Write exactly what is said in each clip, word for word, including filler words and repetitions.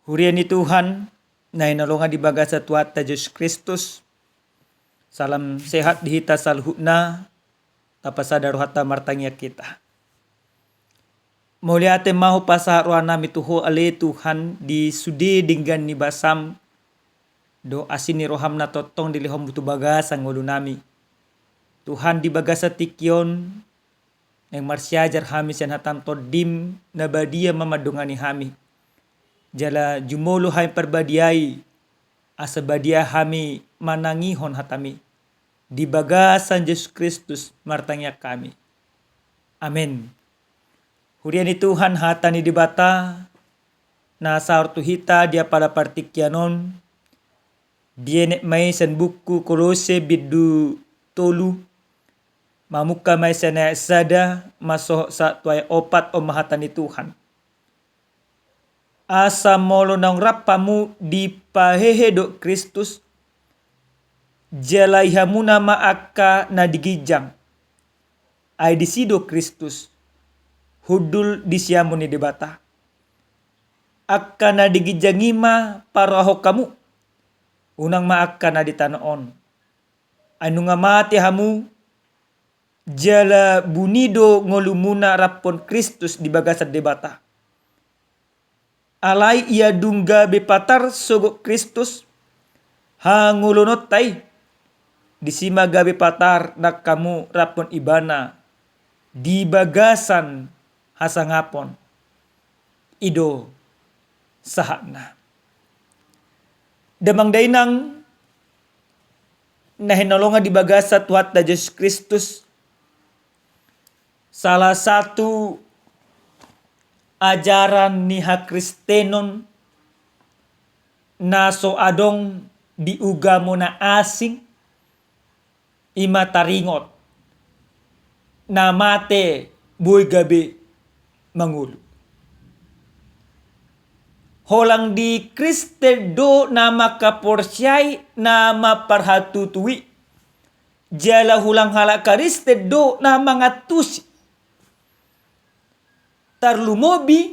Huria ni Tuhan, na hinaholongan di bagasan Tuhanta Jesus Kristus, salam sehat di hita saluhutna, tapasada rohanta martangiang hita. Mauliate ma hupasahat rohanami tu Ho ale Tuhan di sude denggan ni basaM, dohot asi ni rohaM na tongtong dilehonMu tu bagasan ngolunami. Tuhan, di bagasan tingki on, naeng marsiajar hami sian hataM, TondiM na badia ma mandongani hami. Jala jumolo hami parbadiai, asa badia hami manangihon hataMi. Di bagasan Jesus Kristus martangiang hami. Amen. Huria ni Tuhan, hata ni Debata na saor tu hita di apala partingkian on, dienet ma i sian buku Kolose bindu tolu, mamungka ma i sian ayat sada, masohot sahat tu ayat opat. On ma hata ni Tuhan. Asa molo naung rap hamu dipahehe dohot Kristus, jala i hamuna ma angka na di ginjang. Ai disi do Kristus, hundul di siamun ni Debata. Angka na di ginjang i ma paroahon hamu, unang ma angka na di tano on. Ai nunga mate hamu, jala buni do ngolumuna raphon Kristus di bagasan Debata. Alai ia dung gabe patar sogot Kristus hangoluononta i, disi ma gabe patar nang hamu raphon Ibana di bagasan hasangapon. I do sahatna. Damang dainang na hinaholongan di bagasan Tuhanta Jesus Kristus, salah satu ajaran ni hakristenon na so adong di ugamo na asing, i ma taringot na mate boi gabe mangolu. Holan di Kristen do na mangkaporseai na mamparhatutu i, jala holan halak Kristen do na mangantusi. Tarlumobi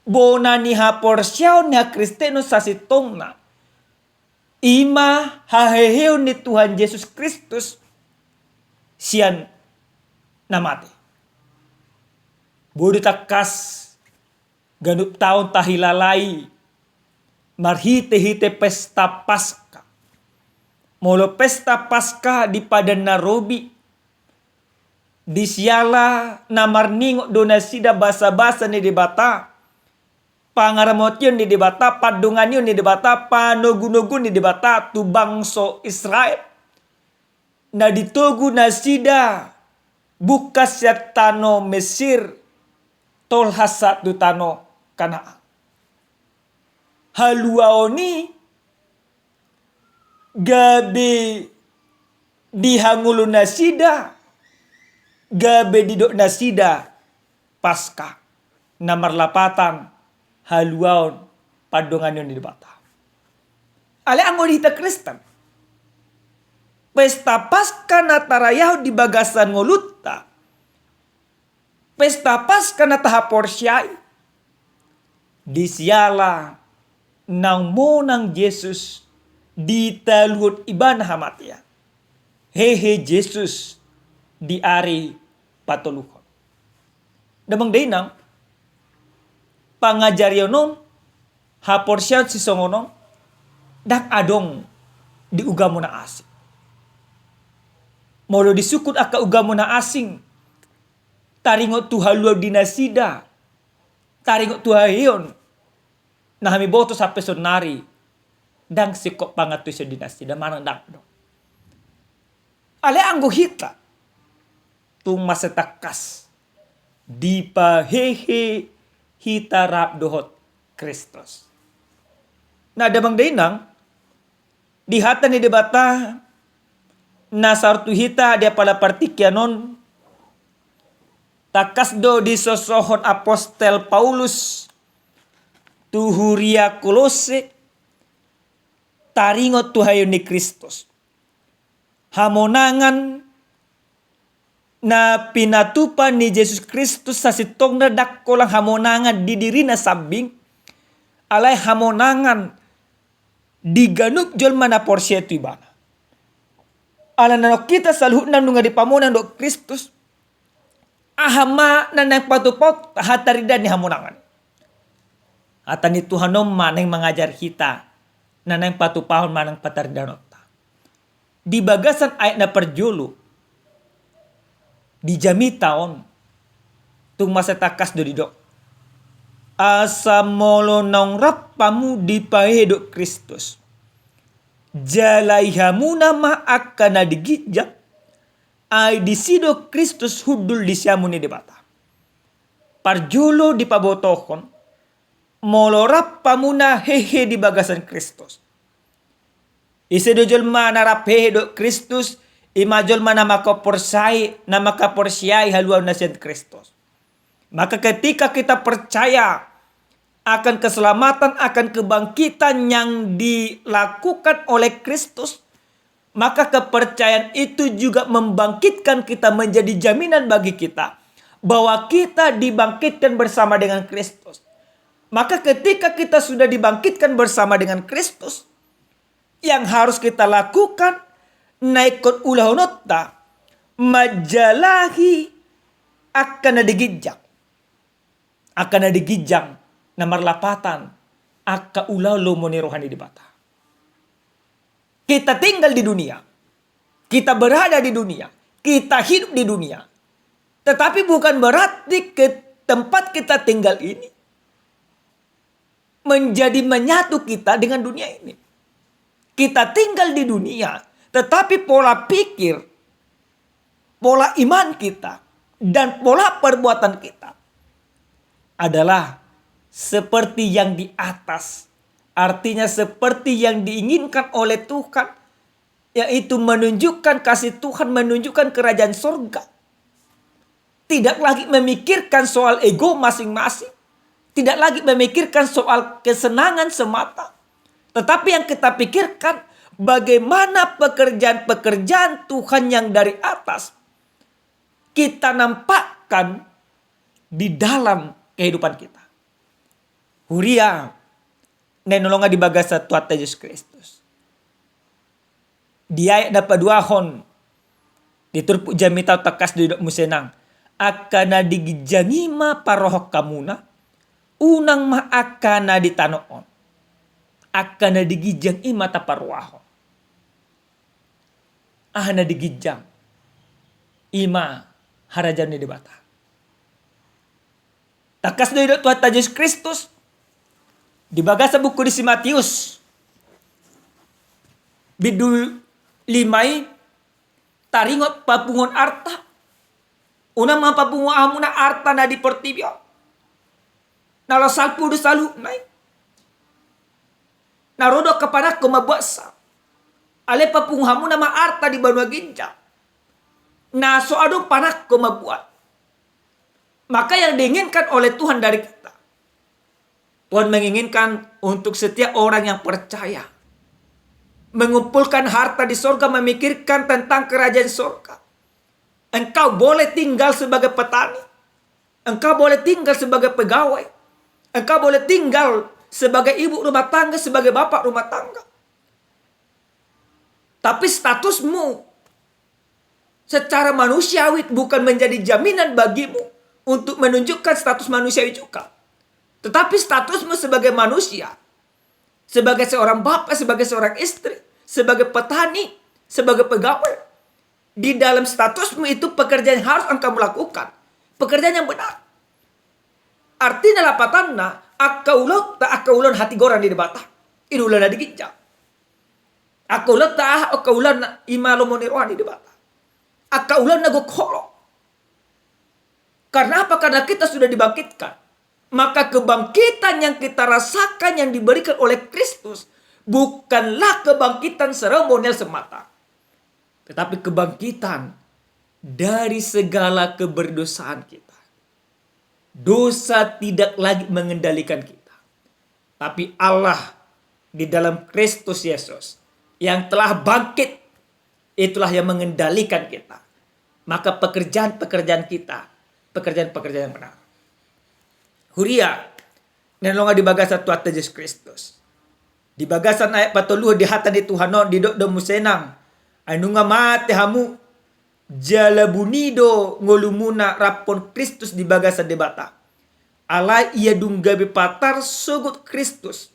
bona ni haporseaon ni hakristenon sasintongna, i ma haheheon ni Tuhan Jesus Kristus sian na mate. Boi do tangkas ganup taon tahilalai marhitehite pesta Paska. Molo pesta Paska di Padan na Robi, disiala na marningot do nasida basabasa ni Debata, pangaramotion ni Debata, pandonganion ni Debata, panogunoguon ni Debata tu bangso Israel na ditogu nasida bungkas sian tano Mesir, tolhas sahat tu tano Kanaan. Haluaon i gabe dihangolu nasida, gabe didok nasida Paska, na marlapatan haluaon pandonganion ni Debata. Alai anggo di hita Kristen, pesta Paska na tarayahon di bagasan ngolunta, pesta Paska na tahaporseai, disiala naung monang Jesus ditaluhon Ibana hamatean, hehe Jesus di ari patoluhon. Damang dainang, pangajarion on, haporseaon sisongon on, ndang adong di ugamo na asing. Molo disungkun angka ugamo na asing, taringot tu haluaon di nasida, taringot tu haheheon, na hami boto sampe saonari, ndang singkop pangantusion di nasida, manang ndang adong. Alai anggo hita, tung mansai tangkas dipahehe hita rap dohot Kristus. Na damang dainang, di hata ni Debata na saor tu hita di apala partingkian on, tangkas do disosohon apostel Paulus tu huria Kolose, taringot tu haheheon ni Kristus. Hamonangan na pinatupa ni Jesus Kristus sasintongna ndang holan hamonangan di dirina sambing, Alai hamonangan di ganup jolma na porsea tu Ibana. Ala na adong hita saluhutna nunga dipamonang dohot Kristus, aha ma na naeng patupahon hatarida ni hamonangan? Hata ni Tuhan on ma naeng mangajar hita, na naeng patupahon manang pataridahononta. Di bagasan ayat na parjolo, di jamita on, tung mansai tangkas do didok: Asa molo naung rap hamu dipahehe dohot Kristus, jalai hamuna ma angka na di ginjang, ai disi do Kristus hundul di siamun ni Debata. Parjolo dipabotohon, molo rap hamuna hehe di bagasan Kristus. Ise do jolma na rap hehe dohot Kristus? I ma jolma na mangkaporseai, na mangkaporseai haluaon na sian Kristus. Maka ketika kita percaya akan keselamatan, akan kebangkitan yang dilakukan oleh Kristus, maka kepercayaan itu juga membangkitkan kita, menjadi jaminan bagi kita bahwa kita dibangkitkan bersama dengan Kristus. Maka ketika kita sudah dibangkitkan bersama dengan Kristus, yang harus kita lakukan, na ingkon ulahononta, manjalahi angka na di ginjang. Angka na di ginjang, na marlapatan angka ulaon lomo ni roha ni Debata. Kita tinggal di dunia, kita berada di dunia, kita hidup di dunia. Tetapi bukan berarti ke tempat kita tinggal ini menjadi menyatu kita dengan dunia ini. Kita tinggal di dunia, tetapi pola pikir, pola iman kita, dan pola perbuatan kita adalah seperti yang di atas. Artinya seperti yang diinginkan oleh Tuhan, yaitu menunjukkan kasih Tuhan, menunjukkan kerajaan sorga. Tidak lagi memikirkan soal ego masing-masing, tidak lagi memikirkan soal kesenangan semata, tetapi yang kita pikirkan bagaimana pekerjaan-pekerjaan Tuhan yang dari atas kita nampakkan di dalam kehidupan kita. Huria na hinaholongan di bagasan Tuhanta Jesus Kristus. Di ayat na paduahon, di turpuk jamita on tangkas do didok muse nang: Angka na di ginjang i ma parohon hamuna, unang ma angka na di tano on. Angka na di ginjang i ma taparohahon. Aha na di ginjang? I ma harajaon ni Debata. Tangkas do didok Tuhanta Jesus Kristus di bagasan buku ni si Matius, bindu lima i, taringot papunguon arta. Unang ma papungu hamuna arta na di portibi on, na laho salpu do saluhutna i. Na ro do angka panangkon mambuatsa. Alai papungu hamuna ma arta di banua ginjang, na so adong panangkon mambuat. Maka yang diinginkan oleh Tuhan dari kita, Tuhan menginginkan untuk setiap orang yang percaya mengumpulkan harta di sorga, memikirkan tentang kerajaan sorga. Engkau boleh tinggal sebagai petani, engkau boleh tinggal sebagai pegawai, engkau boleh tinggal sebagai ibu rumah tangga, sebagai bapak rumah tangga. Tapi statusmu secara manusiawi bukan menjadi jaminan bagimu untuk menunjukkan status manusiawi juga. Tetapi statusmu sebagai manusia, sebagai seorang bapak, sebagai seorang istri, sebagai petani, sebagai pegawai, di dalam statusmu itu pekerjaan yang harus engkau lakukan, pekerjaan yang benar. Artina lapatanna, angka ulaonta angka ulaon hatigoran ni Debata. I do ulaon na di ginjang. Angka ulaonta aha? Angka ulaon na i ma lomo ni roha ni Debata. Angka ulaon na gok holong. Karena apa? Karena kita sudah dibangkitkan. Maka kebangkitan yang kita rasakan, yang diberikan oleh Kristus, bukanlah kebangkitan seremonial semata, tetapi kebangkitan dari segala keberdosaan kita. Dosa tidak lagi mengendalikan kita, tapi Allah di dalam Kristus Yesus yang telah bangkit, itulah yang mengendalikan kita. Maka pekerjaan-pekerjaan kita, pekerjaan-pekerjaan yang benar. Huria, Na hinaholongan di bagasan Tuhanta Jesus Kristus. Di bagasan ayat patoluhon di hata ni Tuhan on didok do muse nang, ai nunga mate hamu, jala buni do ngolumuna rap dohot Kristus di bagasan Debata. Alai ia dung gabe patar sogot Kristus,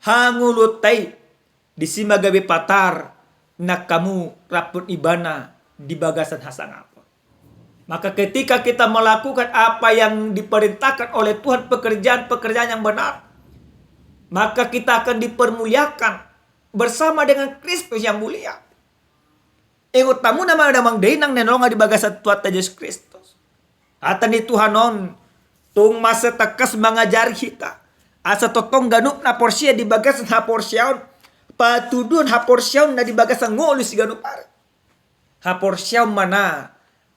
hangoluanta i, disi ma gabe patar nang hamu rap dohot Ibana di bagasan hasangapon. Maka ketika kita melakukan apa yang diperintahkan oleh Tuhan, pekerjaan-pekerjaan yang benar, maka kita akan dipermuliakan bersama dengan Kristus yang mulia. Ingot hamu ma damang dainang na hinaholongan di bagasan Tuhanta Jesus Kristus. Hata ni Tuhan on tung mansai tangkas mangajari hita, asa tongtong ganup na porsea di bagasan haporseaon, patuduhon haporseaon na di bagasan ngolu siganup ari. Haporseaon ma na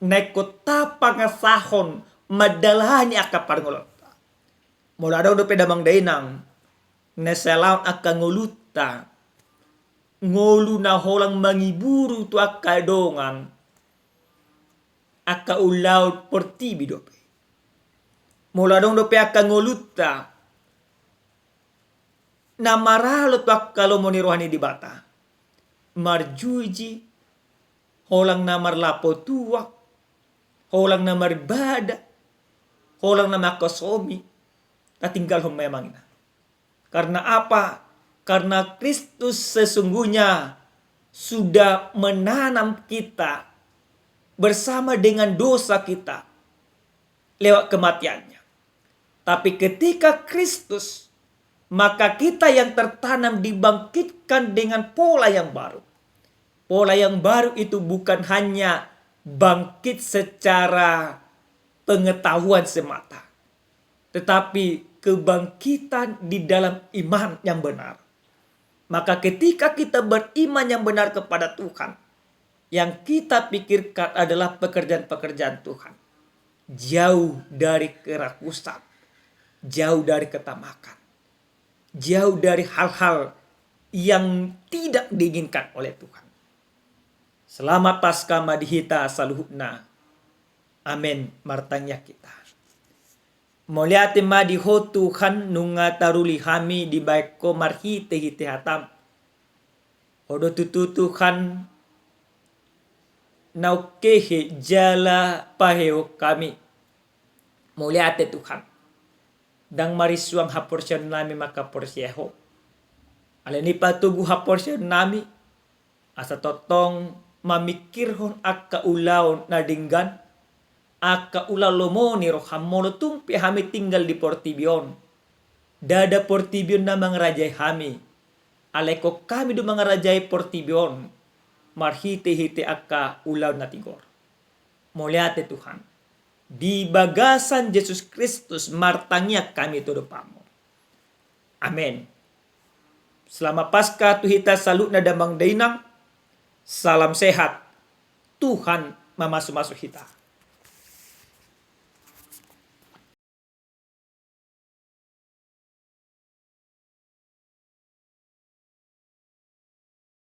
ingkon tapangasahon mandalani angka parngoluonta. Molo adong dope damang dainang na salahon angka ngolunta, ngolu na holan mangiburu tu angka dongan, angka ulaon portibi dope. Molo adong dope angka ngolunta na maralo tu angka lomo ni roha ni Debata, marjuji, holan na marlapo tuak, holan na maribada, holan na mangkosomi, tatinggalhon ma i amang inang. Karena apa? Karena Kristus sesungguhnya sudah menanam kita bersama dengan dosa kita lewat kematian-Nya. Tapi ketika Kristus, maka kita yang tertanam dibangkitkan dengan pola yang baru. Pola yang baru itu bukan hanya bangkit secara pengetahuan semata, tetapi kebangkitan di dalam iman yang benar. Maka ketika kita beriman yang benar kepada Tuhan, yang kita pikirkan adalah pekerjaan-pekerjaan Tuhan. Jauh dari kerakusan, jauh dari ketamakan, jauh dari hal-hal yang tidak diinginkan oleh Tuhan. Selamat Paskah ma di hita saluhutna. Amen. Martangiang hita. Mauliate ma di Ho Tuhan, nunga taruli hami dibahen Ho marhite-hite hataM. Ho do tutu Tuhan na manghehe jala pahehe hami. Mauliate Tuhan. Ndang marisuang haporseaonnami mangkaporsea Ho. Alani i patogu haporseaonnami, asa tongtong mamingkirhon angka ulaon na denggan, angka ulaon lomo ni rohaM molo tung pe hami tinggal di portibi on. Ndada portibi on na mangarajai hami, alai Ho hami do mangarajai portibi on marhite-hite angka ulaon na tigor. Mauliate Tuhan. Di bagasan Jesus Kristus martangiang hami tu adopanMu. Amen. Selamat Paskah tu hita saluhutna damang dainang. Salam sehat. Tuhan mamasu-masu hita.